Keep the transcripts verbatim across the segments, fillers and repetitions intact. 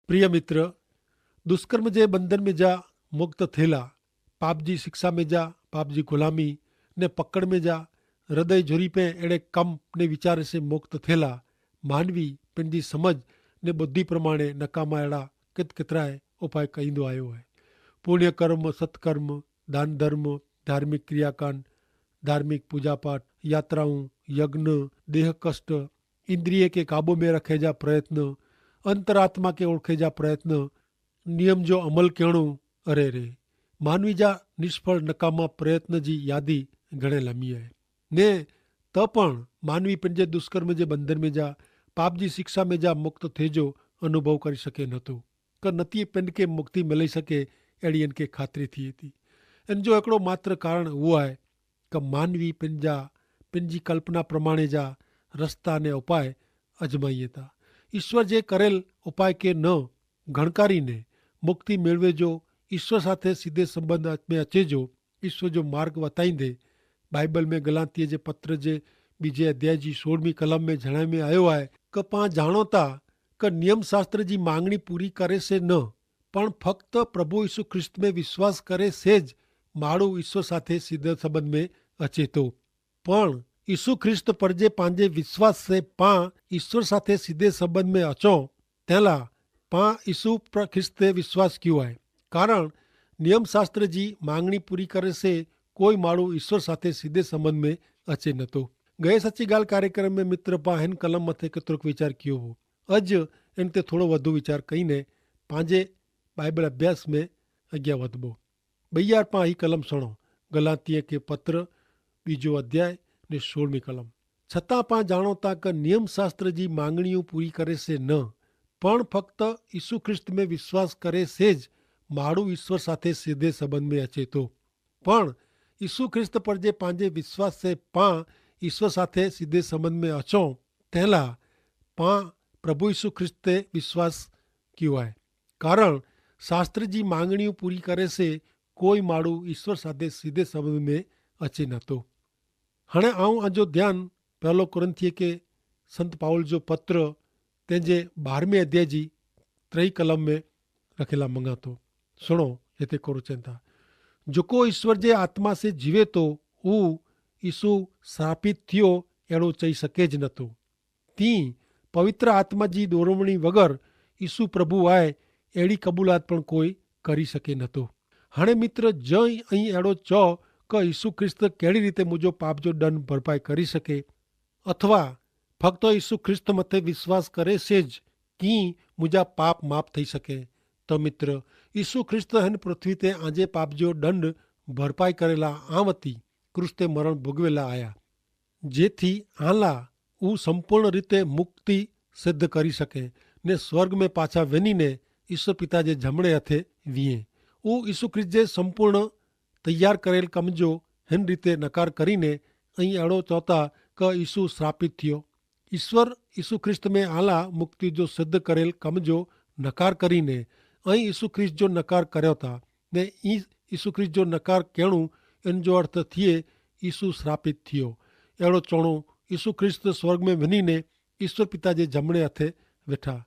પ્રિય મિત્ર, દુષ્કર્મ જે બંધન મેં જા મુક્ત થેલા, પાપ જી શિક્ષા મેં જા, પાપ જી ગુલામી ને પકડ મેં જા, હૃદય ઝુરી પે એડે કમ ને વિચારે સે મુક્ત થેલા માનવી પેનજી સમજ ને બુદ્ધિ પ્રમાણે નકામા એડા કિત કિતરાએ ઉપાય કહીંદો આયો હૈ. પુણ્યકર્મ, સત્કર્મ, દાનધર્મ, ધાર્મિક ક્રિયાકાંડ, ધાર્મિક પૂજાપાઠ, યાત્રાઓ, યજ્ઞ, દેહ કષ્ટ, ઇન્દ્રિય કે કાબૂ મેં રખે જા પ્રયત્ન, અંતરાત્મા કે ઓળખે જા પ્રયત્ન, નિયમ જો અમલ કહેણો, અરે રે, માનવી જા નિષ્ફળ નકામા પ્રયત્ન જી યાદી ઘણે લમી હૈ. ને તો પણ માનવી પંજે દુષ્કર્મ જે બંધન મેં જા, પાપ જી શિક્ષા મેં જા મુક્ત થે જો અનુભવ કરી શકે નતો. કે નતી પંડ કે મુક્તિ મિલાઈ શકે એડી એન કે ખાતરી થી હતી. એન જો એકડો માત્ર કારણ હુઆ હૈ કે માનવી પંજા પંજી કલ્પના પ્રમાણે જા રસ્તા ને ઉપાય અજમાઈ હતા. ઈસ્વર જે કરેલ ઉપાય કે ન ગણકારી ને મુક્તિ મેળવે જો, ઈસ્વર સાથે સીધે સંબંધ મેં અચે જો ઈસ્વર જો માર્ગ વતાઈ દે. બાઈબલ મેં ગલાતિયા જે પત્ર જે બીજે અધ્યાય જી સોળમી કલમ મેં જણાઈ મેં આયો હૈ કે પાં જાણોતા કે નિયમશાસ્ત્ર જી માંગણી પૂરી કરે સે ન, પણ ફક્ત પ્રભુ ઈસુ ખ્રિસ્ત મેં વિશ્વાસ કરે સે જ માળું ઈસુ સાથે સીધે સંબંધ મેં અચે તો. પણ ઈસુ ખ્રિસ્ત પર જે પાંજે વિશ્વાસ સે પાં ઈસુ સાથે સીધે સંબંધ મેં અચો તેલા પાં ઈસુ ખ્રિસ્ત તે વિશ્વાસ ક્યુ આય. કારણ નિયમશાસ્ત્ર જી માંગણી પૂરી કરે સે કોઈ માળું ઈસુ સાથે સીધે સંબંધ મેં અચે નતો. ગયે સચ્ચી ગાલ કાર્યક્રમ મેં મિત્ર પાં હેન કલમ મતે કતરોક વિચાર ક્યો હો. અજ એન તે થોડો વધુ વિચાર કઈ ને પાંજે બાઈબલ અભ્યાસ મેં અજ્ઞા વધબો. બૈયાર પાં હી કલમ સણો. ગલાતિયા કે પત્ર બીજો અધ્યાય ને સોળમી કલમ. છતાં પાં જાણો તા કે નિયમશાસ્ત્ર જી માંગણીઓ પૂરી કરે સે ન, પણ ફક્ત ઈસુ ખ્રિસ્ત મેં વિશ્વાસ કરે સે જ માળું ઈસ્વર સાથે સીધે સંબંધ મેં અચે તો. પણ ઈસુ ખ્રિસ્ત પર જે પાંજે વિશ્વાસ સે પાં ઈસ્વર સાથે સીધે સંબંધ મેં અચો તેલા પાં પ્રભુ ઈસુ ખ્રિસ્ત તે વિશ્વાસ કિયો આય. કારણ શાસ્ત્ર જી માંગણીઓ પૂરી કરે સે કોઈ માળું ઈસ્વર સાથે સીધે સંબંધ મેં અચે નતો. હણે આઉં અજો ધ્યાન પહેલો કોરિંથીય કે સંત પાઉલ જો પત્ર તેજે બારમે અધ્યાય જી ત્રય કલમ મેં રખેલા મંગાતો. સુણો, જેતે કોરો ચેંતા, જોકો ઈસ્વર જે આત્મા સે જીવે તો ઉ ઈસુ સ્થાપિત થિયો એડો ચહી શકે જ નતો. તી પવિત્ર આત્મા જી દોરવણી વગર ઈસુ પ્રભુ આય એડી કબૂલાત પણ કોઈ કરી શકે નતો. હણે મિત્ર, જય અહીં એડો ચો કે ઈસુ ખ્રિસ્ત કેડી રીતે મુજો પાપ જો દંડ ભરપાઈ કરી શકે? અથવા ફક્ત ઈસુ ખ્રિસ્ત મતે વિશ્વાસ કરે સે જ કિ મુજા પાપ માફ થઈ શકે? તો મિત્ર, ઈસુ ખ્રિસ્ત હેન પૃથ્વી તે આજે પાપ જો દંડ ભરપાઈ કરેલા આવતી ક્રૂસ તે મરણ ભોગવેલા આયા, જેથી આલા ઉસંપૂર્ણ રીતે મુક્તિ સિદ્ધ કરી શકે ને સ્વર્ગ મેં પાછા વેની ને ઈસુ પિતા જે જમણે હતે વિયે. ઉ ઈસુ ખ્રિસ્ત જે સંપૂર્ણ તૈયાર કરેલ કમજો હેન રીતે નકાર કરીને અહીં એડો ચોતા કે ઈસુ શ્રાપિત થિયો. ઈસ્વર ઈસુ ખ્રિસ્ત મેં આલા મુક્તિ જો સિદ્ધ કરેલ કમજો નકાર કરીને અહીં ઈસુ ખ્રિસ્ત જો નકાર કર્યો તા. ને ઈસુ ખ્રિસ્ત જો નકાર કહેણું એન જો અર્થ થિયે ઈસુ શ્રાપિત થિયો. એડો ચોણો ઈસુ ખ્રિસ્ત સ્વર્ગ મેં વિની ને ઈસ્વર પિતા જે જમણે હતે વેઠા.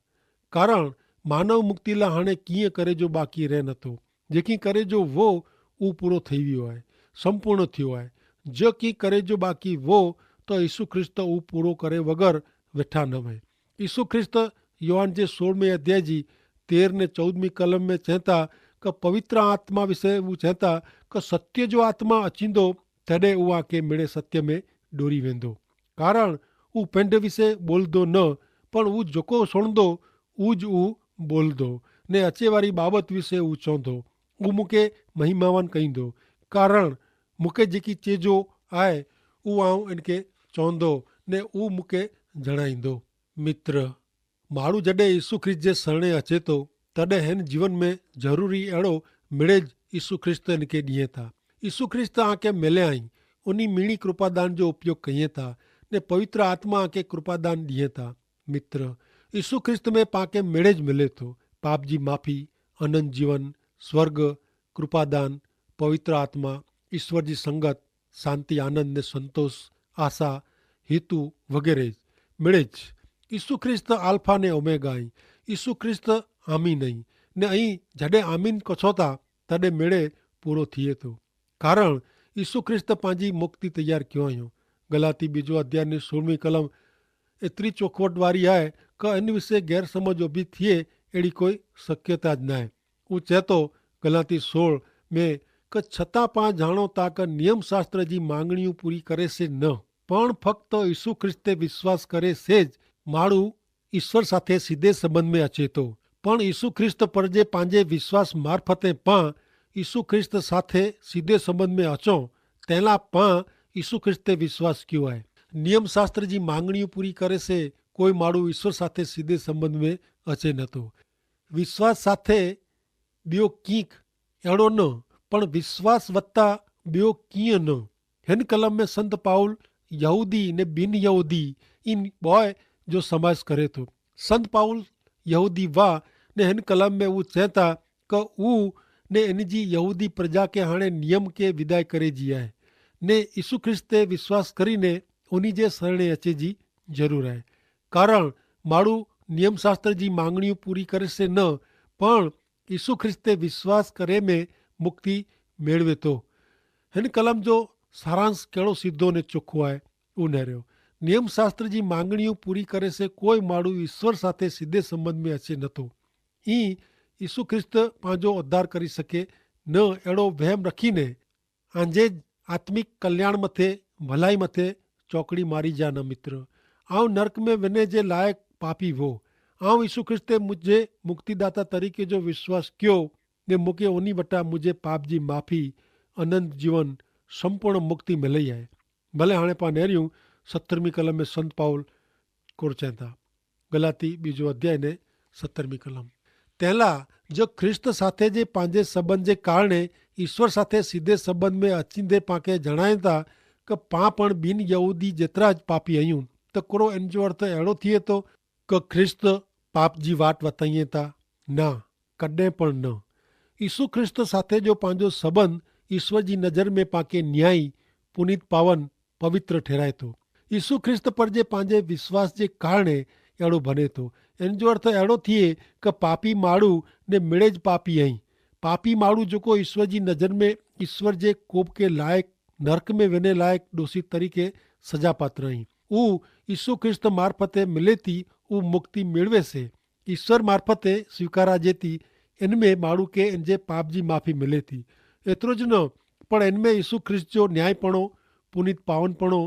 કારણ માનવ મુક્તિલા હણે કિંય કરે જો બાકી રહે નતો. જેકી કરે જો વો ઉ પૂરો થઈ વ્યો આય, સંપૂર્ણ થયો આય. જેકી કરે જો બાકી વો તો ઈસુ ખ્રિસ્ત ઉ પૂરો કરે વગર વેઠા ન વય. ઈસુ ખ્રિસ્ત યોહાન જે સોળમે અધ્યાય જી તેર ને ચૌદમી કલમ મેં ચેંતા કે પવિત્ર આત્મા વિશે ઉ ચેંતા કે સત્ય જો આત્મા અચીંદો તેડે ઉઆ કે મેળે સત્ય મેં ડોરી વેંદો. કારણ ઉ પેંડ વિશે બોલદો ન, પણ ઉ જોકો સોણદો ઉજ ઉ બોલદો, ને અચેવારી બાબત વિશે ઉ ચોંધો. ઉ મુકે મહિમાવાન કહીંદો. કારણ મુકે જેકી ચેજો આય ઉ આઉં એનકે ચોંધો ને ઉ મુકે જણાઈંદો. મિત્ર, માણુ જડે ઈસુ ખ્રિસ્ત જે સરણે અચેતો તદે હેન જીવન મેં જરૂરી એડો મેળે જ ઈસુ ખ્રિસ્ત એનકે દિયે તા. ઈસુ ખ્રિસ્ત આંકે મેલે આઈ ઉની મીણી કૃપાદાન જો ઉપયોગ કહિયે તા ને પવિત્ર આત્મા આંકે કૃપાદાન દિયે તા. મિત્ર, ઈસુ ખ્રિસ્ત મેં પાંકે મેળે જ મિલે તો પાપ જી માફી, અનંત જીવન, સ્વર્ગ, કૃપાદાન, પવિત્ર આત્મા, ઈસ્વર જી સંગત, શાંતિ આનંદ ને સંતોષ, આશા, હેતુ વગેરે જ મેળે જ. ઈસુ ખ્રિસ્ત આલ્ફા ને ઓમેગા હૈં. ઈસુ ખ્રિસ્ત આમી નહીં. ને અહીં જડે આમીન કછો તા તદે મેળે પૂરો થિયે તો. કારણ ઈસુ ખ્રિસ્ત પાંજી મુક્તિ તૈયાર ક્યો અયો. ગલાતી બીજો અધ્યાય ને સોળમી કલમ એતરી ચોખવટ વારી આય કે અન વિશે ગેરસમજ ઉભી થિયે એડી કોઈ શક્યતા જ નાય. ઉં ચેતો ગલાતી સોળ મેં કે છતાં પાં જાણો તા કે નિયમશાસ્ત્ર જી માંગણીઓ પૂરી કરે સે ન, પણ ફક્ત ઈસુ ખ્રિસ્તે વિશ્વાસ કરે સે જ માળું ઈસ્વર સાથે સીધે સંબંધ મેં અચેતો. પણ ઈસુ ખ્રિસ્ત પર જે પાંજે વિશ્વાસ મારફતે પાં ઈસુ ખ્રિસ્ત સાથે સીધે સંબંધ મેં અચો તેલા પાં ઈસુ ખ્રિસ્તે વિશ્વાસ ક્યો આય. નિયમશાસ્ત્ર જી માંગણીઓ પૂરી કરે સે કોઈ માળું ઈસ્વર સાથે સીધે સંબંધ મેં અચે નતો. વિશ્વાસ સાથે બ્યો કિંક એડો ન, પણ વિશ્વાસ વત્તા બ્યો કિંય ન. હેન કલમ મેં સંત પાઉલ યહૂદી ને બિનયહૂદી ઇન બોય જો સમાસ કરે તો. સંત પાઉલ યહૂદી વા ને હેન કલમ મેં ઉં ચેતા કે ઉં ને એન જી યહૂદી પ્રજા કે હાણે નિયમ કે વિદાય કરે જી આય ને ઈસુ ખ્રિસ્તે વિશ્વાસ કરીને ઉની જે સરણે અચે જી જરૂર આય. કારણ માડૂ નિયમશાસ્ત્ર જી માંગણીઓ પૂરી કરે સે ન, પણ ઈસુ ખ્રિસ્તે વિશ્વાસ કરે મેં મુક્તિ મેળવે તો. હેન કલમ જો સારાંશ કેડો સીધો ને ચોખો આય. ઉનેર્યો નિયમશાસ્ત્ર જી માંગણીઓ પૂરી કરે સે કોઈ માડૂ ઈસ્વર સાથે સીધે સંબંધ મેં અચે નતો. ઈ ઈસુ ખ્રિસ્ત પાંજો ઉદ્ધાર કરી સકે ન એડો વહેમ રખીને આંજે જ આત્મિક કલ્યાણ મતે ભલાઈ મતે ચોકડી મારી જા ન મિત્ર. આઉં નર્ક મેં વેને જે લાયક પાપી વો. આઉં ઈસુ ખ્રિસ્તે મુઝે મુક્તિદાતા તરીકે જો વિશ્વાસ ક્યો ને મુકે ઓની વટા મુઝે પાપ જી માફી અનંત જીવન સંપૂર્ણ મુક્તિ મેં લઈ આય. ભલે હાણે પા નેર્યું સત્તરમી કલમ મેં સંત પાઉલ કોરચેતા ગલાતી બીજો અધ્યાય ને સત્તરમી કલમ. તેલા જો ખ્રિસ્ત સાથે જે પાંજે સંબંધ જે કારણે ઈસ્વર સાથે સીધે સંબંધ મેં અચીંદે પાંકે જણાયતા કે પાં પણ બિનયહૂદી જેતરા જ પાપી અયું, તો કોરો એન જો અર્થ એડો થિયે તો કે ખ્રિસ્ત પાપ જી વાટ વતાઈયે તા? ના, કદે પણ ન. ઈસુ ખ્રિસ્ત સાથે જો પાંજો સંબંધ ઈસ્વર જી નજર મેં પાંકે ન્યાયી, પુનિત પાવન, પવિત્ર ઠેરાય તો. ઈસુ ખ્રિસ્ત પર જે પાંજે વિશ્વાસ જે કારણે એડો ભને તો. એન જો અર્થ એડો થિયે કે પાપી માડૂ ને મેળે જ પાપી અહીં. પાપી માડૂ જોકો ઈસ્વર જી નજર મેં ઈસ્વર જે કોપ કે લાયક નર્ક મેં વેને લાયક દોષી તરીકે સજા પાત્ર અહીં. ઉ ઈસુ ખ્રિસ્ત મારફતે મિલેતી ઉ મુક્તિ મેળવે સે. ઈસ્વર મારફતે સ્વીકારા જેતી એન મેં માડૂ કે એન જે પાપ જી માફી મિલેતી. એતરો જ ન, પણ એન મેં ઈસુ ખ્રિસ્ત જો ન્યાયીપણો, પુનિત પાવનપણો,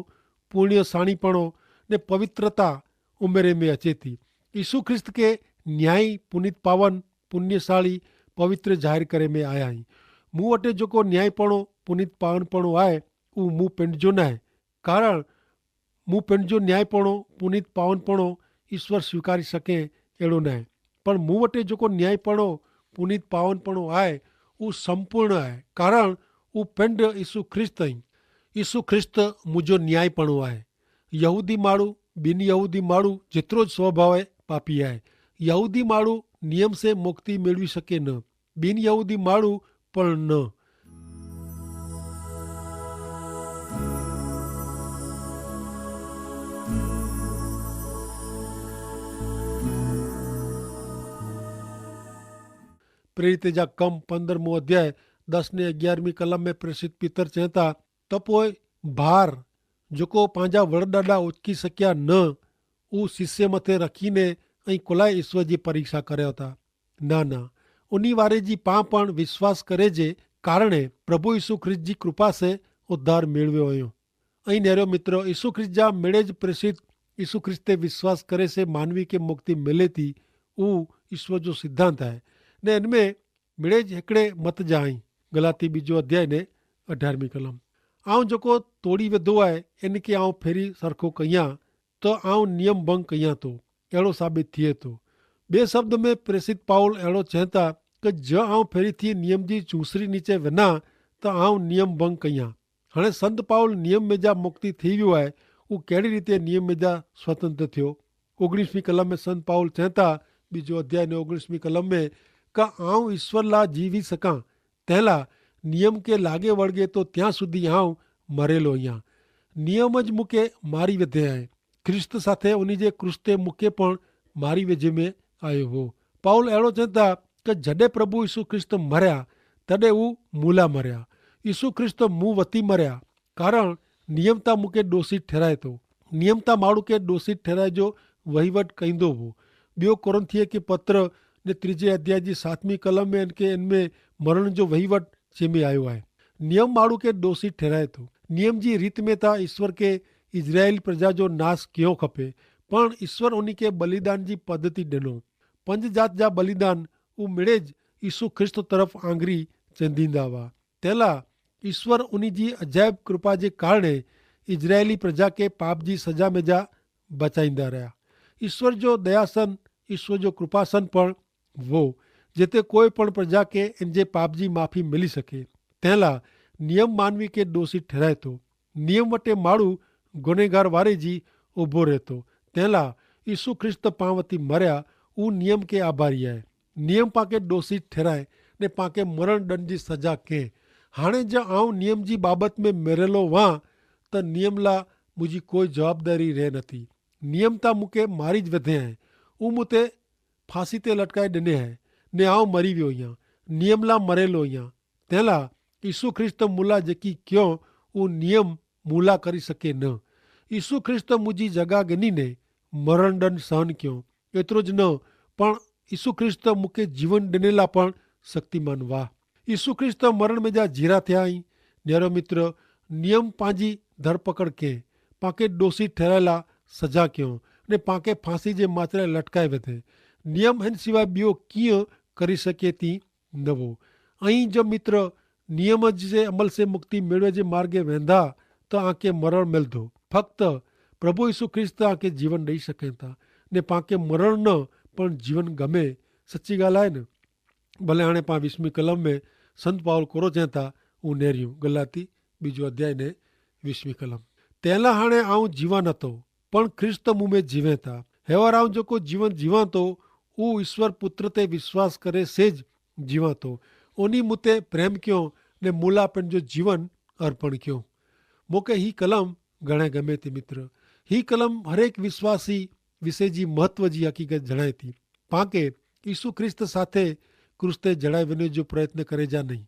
પૂર્ણ્ય સાણીપણો ને પવિત્રતા ઉમેરે મેં અચેતી. ઈસુ ખ્રિસ્ત કે ન્યાયી, પુનિત પાવન, પુણ્યશાળી, પવિત્ર જાહેર કરે મેં આયા હી. મું વટે જોકો ન્યાયીપણો, પુનિત પાવનપણો આય, ઉં મું પેંડ જો નાય. કારણ મું પેંડ જો ન્યાયીપણો, પુનિત પાવનપણો ઈસ્વર સ્વીકારી સકે એડો નાય. પણ મું વટે જોકો ન્યાયીપણો, પુનિત પાવનપણો આય, ઉં સંપૂર્ણ આય. કારણ ઉં પેંડ ઈસુ ખ્રિસ્ત અહીં. ઈસુ ખ્રિસ્ત મુજો ન્યાયીપણો આય. યહૂદી માડૂ બિનયહૂદી માડૂ જેતરો જ સ્વભાવે પાપી આય. યહૂદી માડૂ નિયમ સે મુક્તિ મેળવી શકે ન. બિનયહૂદી માડૂ પણ ન. પ્રેરિતે જા કમ પંદ્રહમો અધ્યાય દસ ને અગિયારમી કલમ મેં પ્રેસિત પિતર ચેતા, તપોય ભાર જોકો પાંજા વરડાડા ઓચકી શક્યા ન ઉસ શિષ્ય મતે રખીને અહીં કોલાએ ઈસ્વર જી પરીક્ષા કર્યા હતા. ના ના, ઉની વારે જી પાં પણ વિશ્વાસ કરે જે કારણે પ્રભુ ઈસુ ખ્રિસ્ત જી કૃપા સે ઉદ્ધાર મેળવ્યો અયો. અહીં નેરો મિત્ર, ઈસુ ખ્રિસ્ત જા મેળે જ પ્રેસિત ઈસુ ખ્રિસ્ત તે વિશ્વાસ કરે સે માનવી કે મુક્તિ મેલે તી. ઉ ઈસ્વર જો સિદ્ધાંત હૈ. ને એન મેં મેળે જ હેકડ઼ે મત જા અહીં. ગલાતી બીજો અધ્યાય ને અઢારમી કલમ. આઉં જોકો તોડી વધો આય એન કે આઉં ફેરી સરખો કહિયા તો આઉં નિયમ ભંગ કહિયા તો એડો સાબિત થિયે તો. બે શબ્દ મેં પ્રેસિત પાઉલ એડો ચેતા કે જો આઉં ફેરી થી નિયમ જી ચૂંસરી નીચે વેના તો આઉં નિયમ ભંગ કહિયા. હણે સંત પાઉલ નિયમ મેં જા મુક્તિ થિવ્યો આય ઉં કેડી રીતે નિયમ મેં જા સ્વતંત્ર થ્યો? ઓગણીસમી કલમ મેં સંત પાઉલ ચેતા બીજો અધ્યાય ને ઓગણીસમી કલમ મેં કા આઉં ઈસ્વર લા જીવી સકાં તેલા નિયમ કે લાગે વળગે તો ત્યાં સુધી આઉં મરેલો અહિયા. નિયમ જ મુકે મારી વધે આય. ખ્રિસ્ત સાથે ઉની જે ક્રૂસ તે મુકે પણ મારી વેજે મેં આયો હો. પાઉલ એડો ચેતા કે જડે પ્રભુ ઈસુ ખ્રિસ્ત મર્યા, તદે ઉં મુલા મર્યા. ઈસુ ખ્રિસ્ત મું વતી મર્યા, કારણ નિયમતા મુકે દોષી ઠેરાય તો. નિયમતા માણું કે દોષી ઠેરાય જો વહીવટ કઈંદો હો. બ્યો કોરિંથીય કે પત્ર ને ત્રીજે અધ્યાય જી સાતમી કલમ મેં એન કે એન મેં મરણ જો વહીવટ જેમે આયો હૈ. નિયમ માણું કે દોષી ઠેરાય તો. નિયમ જી રીત મેં તા ઈસ્વર કે ઇઝરાયેલ પ્રજા જો નાસ કિયો ખપે, પણ ઈસ્વર ઉની કે બલિદાન જી પદ્ધતિ ડેનો. પંજજાત જા બલિદાન ઉં મેળે જ ઈસુ ખ્રિસ્ત તરફ આંગરી ચેંદીંદા વા. તેલા ઈસ્વર ઉની જી અજાયબ કૃપા જે કારણે ઇઝરાયેલી પ્રજા કે પાપ જી સજા મેં જા બચાઈંદા રહ્યા. ઈસ્વર જો દયાસન ઈસ્વર જો કૃપાસન પણ વો, જેતે કોઈ પણ પ્રજા કે એન જે પાપ જી માફી મિલી શકે. તેલા નિયમ માનવી કે દોષી ઠેરાય તો. નિયમ વટે માડૂ ગુનેગાર વારે જી ઉભો રહેતો. તેલા ઈસુ ખ્રિસ્ત પાં વતી મર્યા, ઉં નિયમ કે આભારી આય. નિયમ પાંકે દોષી ઠેરાય ને પાંકે મરણ દંડ જી સજા કે. હાણે જો આઉં નિયમ જી બાબત મેં મેરેલો વાં, તો નિયમ લા મુઝે કોઈ જવાબદારી રહે નથી. નિયમ તા મુકે મારી જ વધે આય. ઉં મુતે ફાંસી તે લટકાઈ દેને હૈ, ને આઉં મરી વ્યો હિયા, નિયમલા મરેલો હિયા. તેલા ઈસુ ખ્રિસ્ત મુલા જેકી ક્યો ઉં નિયમ મુલા કરી શકે ન. ઈસુ ખ્રિસ્ત મુજી જગા ગની ને મરણદંડ સહન ક્યો. એતરો જ ન, પણ ઈસુ ખ્રિસ્ત મુકે જીવન દેનેલા પણ શક્તિમાન વાહ. ઈસુ ખ્રિસ્ત મરણ મેં જા જીરા થ્યા હી. નેરો મિત્ર, નિયમ પાંજી ધરપકડ કે પાંકે દોષી ઠેરાયેલા સજા ક્યો, ને પાંકે ફાંસી જે માત્ર લટકાઈ વધે. નિયમ હેન સિવાય બિયો કિયા કરી શકે તી નવો. અહીં જો મિત્ર, નિયમ જે અમલ સે મુક્તિ મેળવે જે માર્ગે વેંધા, તો આંકે મરણ મેલધો. ફક્ત પ્રભુ ઈસુ ખ્રિસ્ત આંકે જીવન દઈ શકેતા, ને પાંકે મરણ ન પણ જીવન ગમે. સચ્ચી ગાલ આય ને? ભલે હાણે પાં વીસમી કલમ મેં સંત પાઉલ કોરો ચેતા ઉનેર્યું. ગલાતી બીજો અધ્યાય ને વીસમી કલમ. તેલા હાણે આઉં જીવાન હતો, પણ ખ્રિસ્ત મુમે જીવેતા. હેવાર આઉં જોકો જીવન જીવાતો, ઉં ઈસ્વર પુત્ર તે વિશ્વાસ કરે સે જ જીવાતો. ઓની મુતે પ્રેમ ક્યો, ને મુલા પેનજો જીવન અર્પણ ક્યો. મોકે હી કલમ ઘણે ગમે તે મિત્ર. હી કલમ હરેક વિશ્વાસી વિશે જી મહત્વ જી હકીકત જણાયતી. પાંકે ઈસુ ખ્રિસ્ત સાથે ક્રૂસ તે જણાઈ વેને જો પ્રયત્ન કરે જા નહીં.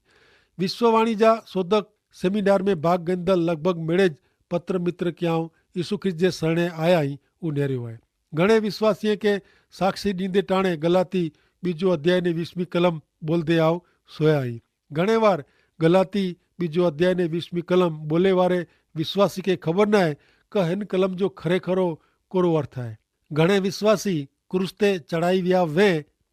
વિશ્વવાણી જા શોધક સેમિનાર મેં ભાગ ગેંદલ લગભગ મેળે જ પત્ર મિત્ર ક્યાંવ ઈસુ ખ્રિસ્ત જે સરણે આયા હી ઉનેર્યો હૈ. ઘણે વિશ્વાસીએ કે સાક્ષી દીંદે ટાણે ગલાતી બીજો અધ્યાય ને વીસમી કલમ બોલ દે આવ સોયા હી. ઘણે વાર ગલાતી બીજો અધ્યાય ને વીસમી કલમ બોલે વારે વિશ્વાસી કે ખબર નાય કે હેન કલમ જો ખરેખરો કોરો અર્થ હૈ. ઘણે વિશ્વાસી ક્રૂસ તે ચડાઈ વ્યા વે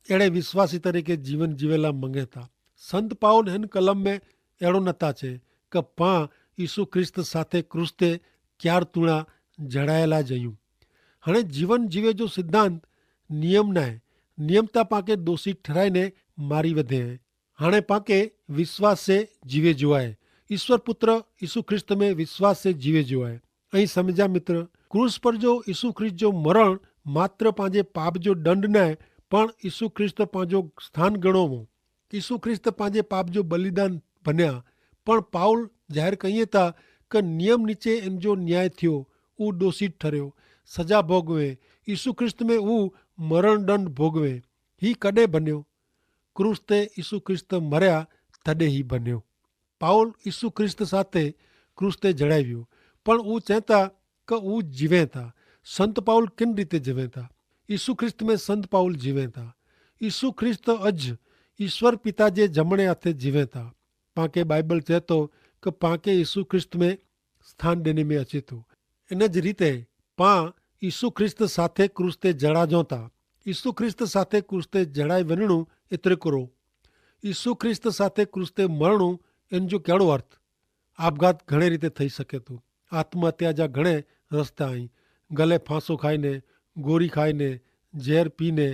એડે વિશ્વાસી તરીકે જીવન જીવેલા મંગેતા. સંત પાઉલ હેન કલમ મેં એડો નતા છે કે પાં ઈસુ ખ્રિસ્ત સાથે ક્રૂસ તે ક્યાર તુણા જડાયેલા જયું. હણે જીવન જીવે જો સિદ્ધાંત નિયમ નાય. નિયમતા પાંકે દોષી ઠરાઈ ને મારી વધે હૈ. હાણે પાંકે વિશ્વાસ સે જીવે જોવાય. ઈસ્વર પુત્ર ઈસુ ખ્રિસ્ત મેં વિશ્વાસ સે જીવે જોવાય. અહીં સમઝ્યા મિત્ર, ક્રૂસ પર જો ઈસુ ખ્રિસ્ત જો મરણ માત્ર પાંજે પાપ જો દંડ નાય, પણ ઈસુ ખ્રિસ્ત પાંજો સ્થાન ગણો વો. ઈસુ ખ્રિસ્ત પાંજે પાપ જો બલિદાન ભન્યા. પણ પાઉલ જાહેર કહિયે તા કે નિયમ નીચે એન જો ન્યાય થયો, ઉં દોષિત ઠર્યો, સજા ભોગવે. ઈસુ ખ્રિસ્ત મેં ઉં મરણ દંડ ભોગવે. હી કદે ભન્યો? ક્રૂસ તે ઈસુ ખ્રિસ્ત મર્યા તદે હી બન્યો. પાઉલ ઈસુ ખ્રિસ્ત સાથે ક્રૂસ તે જણાવ્યું. પણ ઉં ચેતા કે ઉં જીવેતા. સંત પાઉલ કિન રીતે જીવેતા? ઈસુ ખ્રિસ્ત મેં સંત પાઉલ જીવેતા. ઈસુ ખ્રિસ્ત અજ ઈસ્વર પિતા જે જમણે હાથે જીવેતા. પાંકે બાઈબલ ચેતો કે પાંકે ઈસુ ખ્રિસ્ત મેં સ્થાન દેને મેં અચેતો. એન જ રીતે પાં ઈસુ ખ્રિસ્ત સાથે ક્રૂસ તે જણાજોતા. ઈસુ ખ્રિસ્ત સાથે ક્રૂસ તે જણાઈ વનણું એતરે કરો. ઈસુ ખ્રિસ્ત સાથે ક્રૂસ તે મરણું એન જો કેડો અર્થ? આપગાત ઘણે રીતે થઈ શકેતો. આત્મહત્યા જા ઘણે રસ્તા અહીં. ગલે ફાંસો ખાઈને, ગોરી ખાઈને, જેર પીને,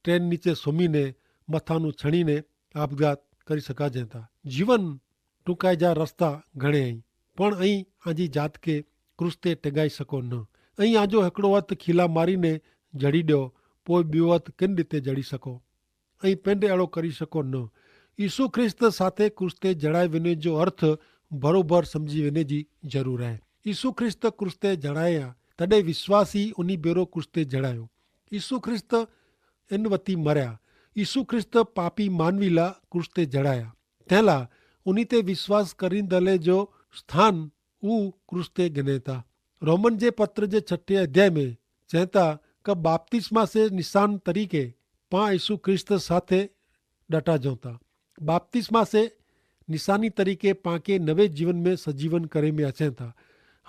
ટ્રેન નીચે સોમીને, મથાનું છણીને, આપગાત કરી શકાજેતા. જીવન ટૂંકાઈ જા રસ્તા ઘણે અહીં. પણ અહીં આજી જાત કે ક્રૂસ તે ટેગાઈ શકો ન. અહીં આજો હેકડો અત ખીલા મારી ને જડી દો, પોય બ્યો અત કેન રીતે જડી શકો? અહીં પેંડે એડો કરી શકો ન. ઈસુ ખ્રિસ્ત સાથે ક્રૂસ તે જડાઈ વેને જો અર્થ ભરોભર સમઝી વેને જી જરૂર હૈ. ઈસુ ખ્રિસ્ત ક્રૂસ તે જડાયા તદે વિશ્વાસી ઉની ભેરો ક્રૂસ તે જડાયો. ઈસુ ખ્રિસ્ત એન વતી મર્યા. ઈસુ ખ્રિસ્ત પાપી માનવીલા ક્રૂસ તે જડાયા, તેલા ઉની તે વિશ્વાસ કરીંદલે જો સ્થાન ઉ ક્રૂસ તે ગનેતા. રોમન જે પત્ર જે છઠે અધ્યાય મેં ચેંતા કે બાપ્તિસ્મા સે નિશાન તરીકે પાં ઈસુ ખ્રિસ્ત સાથે ડટા જોતા. બાપ્તિસ્મા સે નિશાની તરીકે પાંકે નવે જીવન મેં સજીવન કરે મેં અચેતા.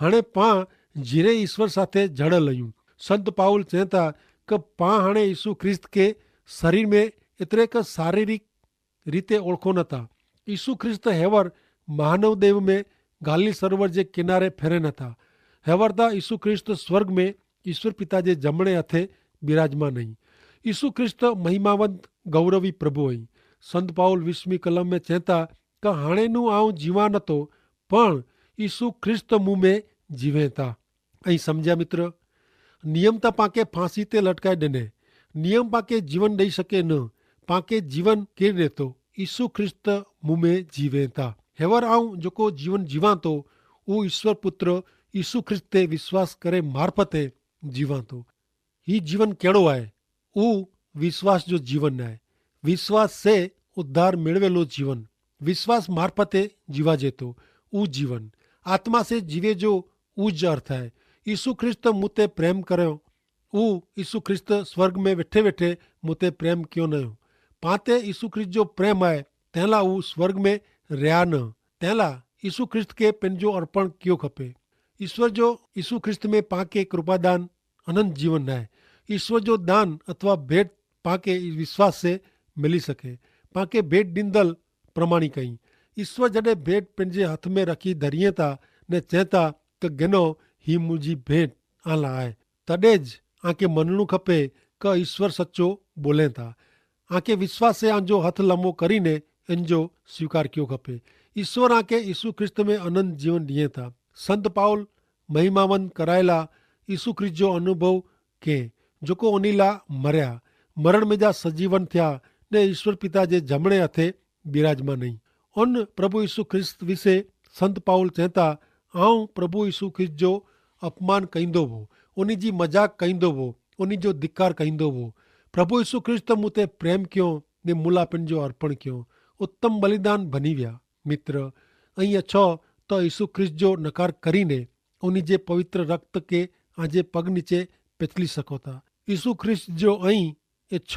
હણે પાં જીરે ઈસ્વર સાથે જડ઼લ અયું. સંત પાઉલ ચેતા કે પાં હણે ઈસુ ખ્રિસ્ત કે શરીર મેં એતરે કે શારીરિક રીતે ઓળખો નતા. ઈસુ ખ્રિસ્ત હેવર મહાનવદેવ મેં ગાલી સર્વર જે કિનારે ફેરે નતા. હેવર તા ઈસુ ખ્રિસ્ત સ્વર્ગ મેં ઈસ્વર પિતા જે જમણે હતે બિરાજમાન અહીં. ઈસુ ખ્રિસ્ત મહિમાવંત ગૌરવી પ્રભુ અહીં. સંત પાઉલ વિશ્વી કલમ મેં ચેતા કે હણે નું આઉં જીવાન હતો, પણ ઈસુ ખ્રિસ્ત મું મેં જીવે તા. અહીં સમઝ્યા મિત્ર? નિયમ તા પાંકે ફાંસી તે લટકાઈ દેને. નિયમ પાંકે જીવન દઈ શકે ન. પાંકે જીવન કેર દેતો? ઈસુ ખ્રિસ્ત મું મેં જીવે તા. હેવર આઉં જોકો જીવન જીવાતો ઉ ઈસ્વર પુત્ર ઈસુ ખ્રિસ્ત તે વિશ્વાસ કરે મારફતે જીવાતો. હી જીવન કેડો આય? ઉ વિશ્વાસ જો જીવન નાય. વિશ્વાસ સે ઉદ્ધાર મેળવેલો જીવન. વિશ્વાસ મારફતે જીવા જેતો ઉ જીવન. આત્મા સે જીવે જો ઉ જ અર્થ આય. ઈસુ ખ્રિસ્ત મુતે પ્રેમ કર્યો. ઉ ઈસુ ખ્રિસ્ત સ્વર્ગ મેં વેઠે વેઠે મુતે પ્રેમ ક્યો નયો. પાંતે ઈસુ ખ્રિસ્ત જો પ્રેમ આય તેલા ઉ સ્વર્ગ મેં રહ્યા ન. તેલા ઈસુ ખ્રિસ્ત કે પેનજો અર્પણ ક્યો ખપે. ઈસ્વર જો ઈસુ ખ્રિસ્ત મેં પાંકે કૃપાદાન અનંત જીવન નાય. ઈસ્વર જો દાન અથવા ભેટ પાંકે વિશ્વાસ સે મિલી શકે. પાંકે ભેટ દીંદલ પ્રમાણિક અહીં. ઈસ્વર જડે ભેટ પેનજે હથ મેં રખી ધરિયે તા ને ચેતા કે ગનો હી મુઝે ભેટ આલા આય, તદે જ આંકે મનનું ખપે કે ઈસ્વર સચો બોલે તા. આંકે વિશ્વાસે આંજો હથ લમો કરીને એનજો સ્વીકાર ક્યો ખપે. ઈસ્વર આંકે ઈસુ ખ્રિસ્ત મેં અનંત જીવન દિયે તા. સંત પાઉલ મહિમાવંત કરાયેલા ઈસુ ખ્રિસ્ત જો અનુભવ કે જોકો ઓનીલા મર્યા, મરણ મેં જા સજીવન થ્યા ને ઈસ્વર પિતા જે જમણે હતે બિરાજમાન નહીં. અન પ્રભુ ઈસુ ખ્રિસ્ત વિશે સંત પાઉલ ચેતા, આઉં પ્રભુ ઈસુ ખ્રિસ્ત જો અપમાન કઈંદો વો, ઓની જી મજાક કઈંદો વો, ઓની જો ધિક્કાર કઈંદો વો. પ્રભુ ઈસુ ખ્રિસ્ત મુતે પ્રેમ ક્યો ને મુલાપન જો અર્પણ ક્યો, ઉત્તમ બલિદાન ભની વ્યા. મિત્ર, અહીં અછો તો ઈસુ ખ્રિસ્ત જો નકાર કરીને ઓની જે પવિત્ર રક્ત કે આજે પગ નીચે પેચલી શકો તા. ઈસુ ખ્રિસ્ત જો અહીં એ છ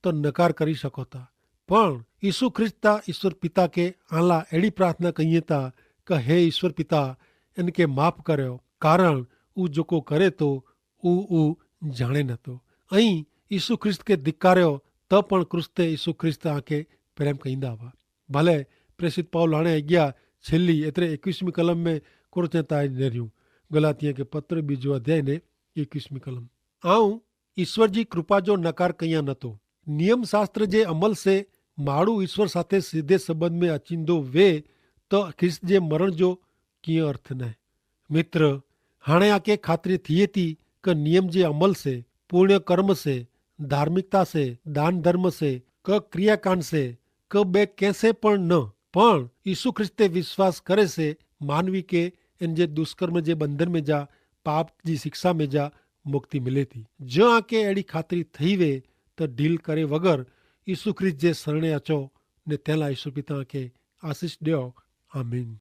તો નકાર કરી શકો તા. પણ ઈસુ ખ્રિસ્ત તા ઈસ્વર પિતા કે આલા એડી પ્રાર્થના કહિયે તા કે હે ઈસ્વર પિતા, એન કે માફ કર્યો, કારણ ઉ જોકો કરે તો ઉ ઉ જાણે નતો. અહીં ઈસુ ખ્રિસ્ત કે ધિક્કાર્યો તો પણ ક્રૂસ તે ઈસુ ખ્રિસ્ત આંકે પ્રેમ કહીંદા વા. ભલે પ્રેસિત પાઉલ હાણે અગિયા છેલ્લી એતરે એકવીસમી કલમ મેં કોરચેતા નેર્યું. ગલાતિયા કે પત્ર બીજો અધ્યાય ને એકવીસમી કલમ. આઉં ઈસ્વર જી કૃપા જો નકાર કહિયા નતો. નિયમશાસ્ત્ર જે અમલ સે માડૂ ઈસ્વર સાથે સીધે સંબંધ મેં અચિંદો વે તો ખ્રિસ્ત જે મરણ જો કિયા અર્થ નાય. મિત્ર, હાણે આકે ખાતરી થિયે તી કે નિયમ જે અમલ સે, પૂર્ણ કર્મ સે, ધાર્મિકતા સે, દાન ધર્મ સે, કે ક્રિયાકાંડ સે, કે બે કેસે પણ ન, પણ ઈસુ ખ્રિસ્ત તે વિશ્વાસ કરે સે માનવી કે એન જે દુષ્કર્મ જે બંધન મેં જા પાપ જી શિક્ષા મેં જા મુક્તિ મિલે તી. જો આકે એડી ખાતરી થઈ વે તો ઢીલ કરે વગર ઈસુ ખ્રિસ્ત જે સરણે અચો ને તેલા ઈસુ પિતા આકે આશીસ દ્યો. આમીન.